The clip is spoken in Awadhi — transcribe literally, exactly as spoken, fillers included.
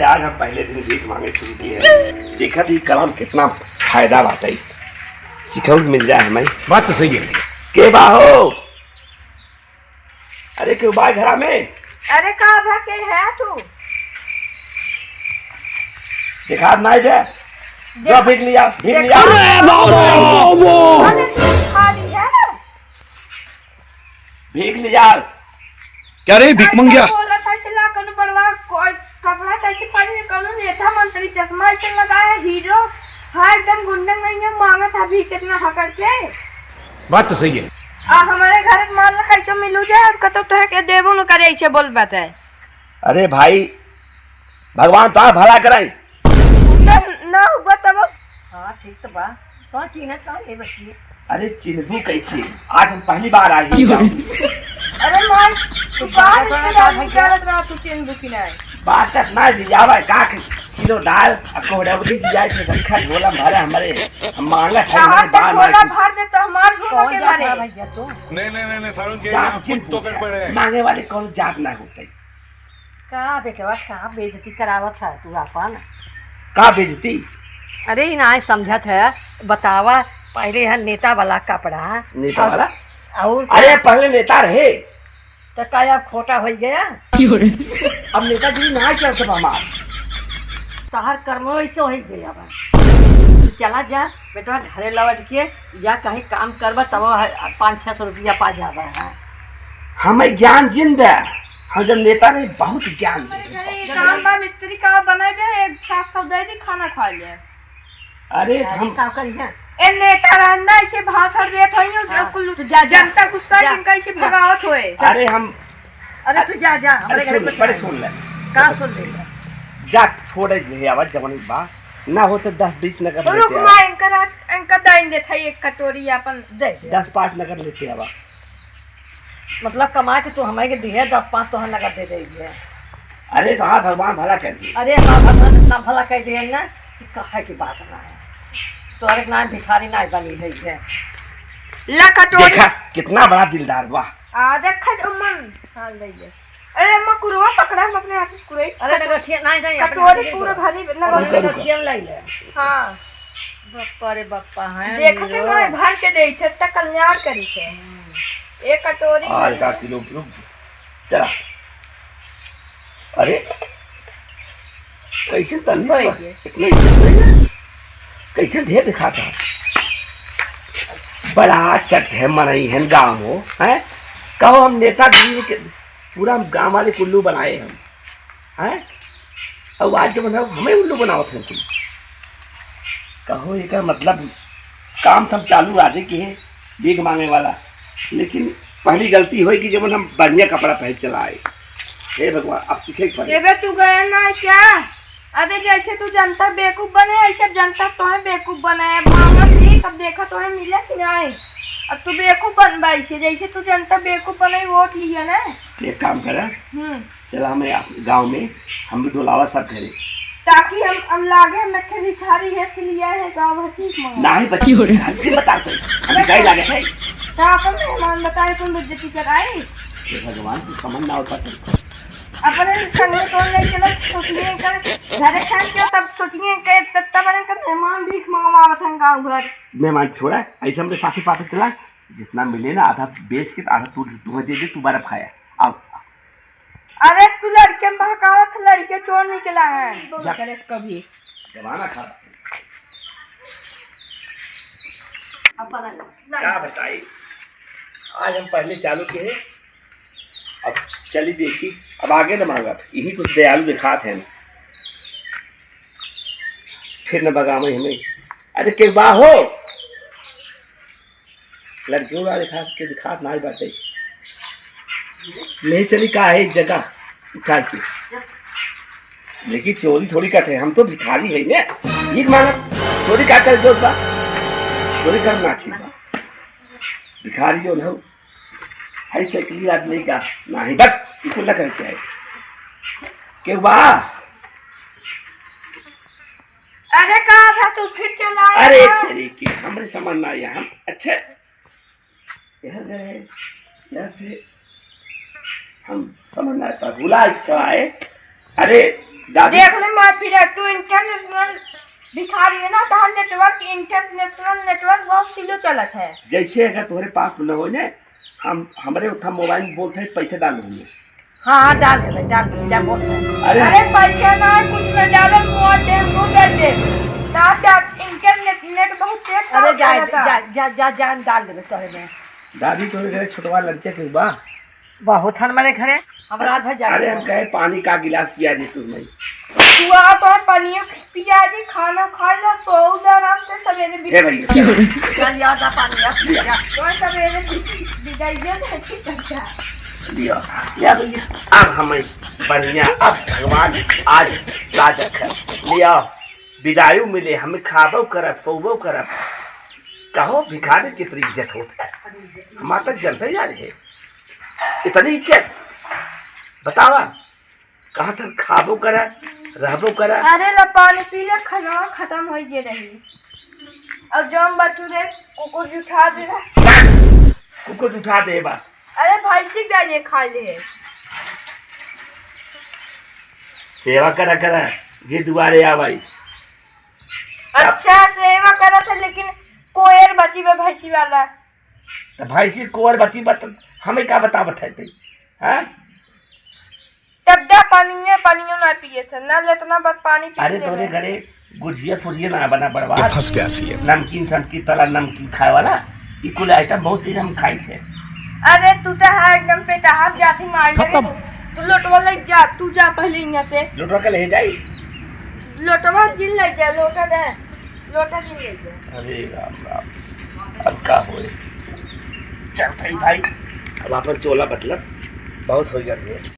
आज हम पहले दिन भीख मांगे शुरू किए हैं। देखा थी कलम कितना फायदा बाटे। सिखौल मिल जाए हमें। बात तो सही है। के बा हो? अरे, केहू बा घरा में? अरे, का भा, के है तू? देखा नाई दे। देख-, जो भीख लिया, भीख देख-, लिया। अरे, बाबा, बाबा। अरे, तू भिखारी है? भीख लिया। क्या रे, भीख मंगिया? बोलत है, चिल्ला, कौनो बड़वा, को-, कपड़ा कैसे पहने, कौनो नेता मंत्री, चश्मा ऐसे लगाए, हीरो, हाँ, एकदम गुंडन नहीं है, मांगत है भीख इतना हकड़ के। बात तो सही है। आ, हमारे घर के माल कैसे मिलू जाए और कतो तोहे के देबो न करे, ऐसे बोल बात है। अरे भाई, भगवान तो भला कराई। तो ना हुआ तब। हाँ, ठीक तो बा। कौन चीज है, कौन ये बच्ची? अरे, चिन्हबू कैसे? आज हम पहली बार आए हैं गाँव। अरे माई, तू तू बाहर बाहर निकल बाहर आ, भैया। निकलत रहा, तू चिन्हबू की नहीं? बात ना ले जावे, का के किलो दाल, आ कोहड़ा उड़ी दिया, इसे रखा झोला भरे हमारे, हम मांगा है, हाँ, हमारे तो बाल झोला में कुछ। भर दे तो हमार झोला कौन के जात भरे? रहा भैया तू? नहीं, नहीं, नहीं, नहीं, सारुण के जात यहाँ चिन्ह खुद तो पूछा। गड़बड़ है। मांगे वाले कौन जात ना होते। का बेटवा, का बेइज्जती करावत है तू आपन? का बेइज्जती? अरे, ई नाय समझत है, बतावा, पहले है नेता वाला कपड़ा। नेता और, वाला? और अरे, पहले नेता रहे। तो का अब खोटा हो गया? अब नेतागिरी ना चल सब हमार। तहार कर्म ऐसे हो गया बा। तू चला जा, बेटवा, घरे लौट के या कहीं काम करबा, तब पाँच छह सौ रुपया पा जाबा है। हमें ज्ञान जिन दे, हम जब नेता रहे, बहुत ज्ञान दे। अरे, ये काम बा, मिस्त्री का बनाए दे, एक सात सौ दे दी, खाना खा ले। अरे, अरे, हम का करिए? ए, नेता रहन ना, ऐसे भाषण देत होई, हाँ, कुल तू जा, जा। जनता गुस्सा जा। इनका ऐसे जा। भगावत होए। अरे, हम अरे, तू जा, जा, अरे, हमरे घरे सुन, कुछ पहले नहीं। सुन ले। का सुन ले? जा, छोड़े ले आवा, जवन बा। ना हो तो दस बीस नगद रुक लेते आवा। माँ, इनका राज, इनका दाइन देत है एक कटोरी अपन। दे दे। दस पाँच नगद लेते आवा। मतलब, कमा के तू हमें के दिहे, दस पाँच तोहर नगद दे दे दिहे। अरे, तो हाँ, भगवान भला कर दिए। अरे, हाँ, भगवान इतना भला कर दिए ना कि कहे की बात ना है। तोहरे के नाम भिखारी ना बनी है ये। ला कटोरी। देखा, कितना बड़ा दिलदार बा। आ, देखा जो मन, हाँ, ले ले। अरे, अम्मा, कुरवा पकड़ा, हम अपने हाथ से कुरई। अरे, कटो-, नहीं, रखिए, नहीं, नहीं, अपने कटोरी हाथ से पूरा कुरवा। भरी लगा अरे, दे। रखिए, ले ले। हाँ। बप्पा रे बप्पा, हैं देखत है हीरो। ना, भर के दे थे, त कल्याण करी थे। हम्म। एक कटोरी और भर एक आध किलो, रुक, चला। अरे, कैसे तनी होई बा? गए। इतने, इतने, कैसे ढेर दिखाता? बड़ा चट है, मनई है, गाँव हो, हैं? कहो हम नेतागिरी के, पूरा हम गाँव वाले कुल्लू बनाए हम। हैं? अब आज जब मतलब हमें उल्लू बनावत हैं तुम। कहो एकर मतलब काम तो हम चालू राजे के है, भीख मांगे वाला। लेकिन पहली गलती होई कि जब हम बढ़िया कपड़ा पहन चला आए। हे भगवान, अब सीखे के पड़े। एबे तू गया ना क्या? अरे जैसे तू जनता बेवकूफ बने, ऐसे जनता तोहे बेवकूफ बनाए। मांगत ही, तब देखा तोहे मिले कि नहीं। अब तू बेवकूफ बनबा ऐसे, जैसे तू जनता बेवकूफ बने, वोट लिया ना। एक काम करा, हम्म। चला, हमें आप गाँव में हम भी डोलावा सब घरे। ताकि हम, हम लागे, हम एक ठे भिखारी है, के लिया है, गाँव भर भीख मांगा। नाही बच्ची, क्यों रे? हम के बताते, हम भिखारी लागे है। तो अपन मेहमान बताए, अपन बेइज्जती कराई। हे भगवान, तू समझ ना होता तो। अपने संगे कौन ले चला, सोचिए कर, घरे खान के, तब सोचिए के, तब, तब अरे कर मेहमान भीख मंगवावत हैं गाँव भर। मेहमान छोड़ा, ऐसे हमरे साथे पाथे चला, जितना मिले ना, आधा बेच के आधा तू, तू दे दे, तू बर्फ खाया। आओ। अरे तू लड़के में बहकावत, लड़के चोर निकला है। जा। करे कभी। जमाना खराब। अपना क्या बताई, आज हम पहले चालू किए, अब चली देखी, अब आगे न मांगब, यही कुछ दयालु दिखात हैं, फिर न बगावे हमें। अरे के बा हो, लड़कियों वाले खास के दिखात नाई बाटे। नहीं चली का है जगह उठा के। लेकिन चोरी थोड़ी करते, हम तो भिखारी है ने। भीख मांगत चोरी का कर जो बा? चोरी करना अच्छी बा। भिखारी जो न हो, है शकील आदमी का नाही, बस इसको न करे चाहे। के बा? अरे का था तू फिर चला अरे आया? तेरी की, हमरे समझ ना आया। हम अच्छे यहाँ गए, यहाँ से हम समझ ना आता, भुला चला है। अरे दादी। देख ले माँ, फिर तू international भिखारी है ना, तो हम network, international network बहुत slow चलत है। जैसे अगर तोहरे पास न हो ने, हम, हमरे उठा मोबाइल में बोलते हैं, पैसे डाल देंगे। हाँ, हाँ, डाल दे, डाल दे, जा बोल। अरे। अरे, पैसा ना, कुछ ना डालो, मोबाइल दे, हमको कर दे। ना, ना, इंटरनेट, नेट बहुत तेज काम अरे, जा, करता। जा, जा, जा, जान डाल दे तोहरे में। दादी, तोहरे घरे छोटवा लड़के के बा? बहुत हन मरे घरे, हमरा आज है जा। अरे, हम कहे पानी का गिलास पिया दे तू नहीं। तू आ तो पानियो पिया दी, खाना खा ला, सो जा आराम से, सवेरे भी ए भैया। चल यार, जा पानी यार, पिया। जा। तो सवेरे भी, भी जाइए तो ठीक है। लिया, लिया भैया। अब हमें बढ़िया, अब भगवान आज राजक है। लिया, विदायु मिले, हमें खाबो करब, पौबो करब। कहो, भिखारी के इतनी इज्जत होत है। हमार तक जनते जा रहे। इतनी इज्जत। बतावा, कहाँ तक खाबो करा, रहबो करा। अरे ला पानी पी ले, खाना खत्म हो गए रही। अब जौन बचू रे, कुकुर उठा दे। कुकुर उठा दे बा। अरे भैंसी के दे खा ले। सेवा करा करा, जे दुआरे आवाई। अच्छा सेवा करा था, लेकिन कोयर बची बा भैंसी वाला। तो भैंसी कोयर बची बा, तो हमें का बतावत है तू? हाँ? तब जा पानिये, पानियो ना पिए थे, ना लेतना बार पानी पी अरे ले तोरे रहे। घरे गुझिया फुजिया ना बना बड़वा। ये फंस गया सीएम। नमकीन समकीन तला नमकीन खाए वाला, ई कुल आइटम बहुत तेज हम खाई थे। अरे तू तो है एकदम पेटाहा जाती मार खत्म। तू लोटवा ले जा, तू जा पहले यहाँ से। लोटवा के ले जाई? लोटवा जिन ले जा, लोटा दे, लोटा जिन ले जा। अरे राम राम, अब का होए? चल भाई, भाई, अब आपन चोला मतलब बहुत हो गया रे।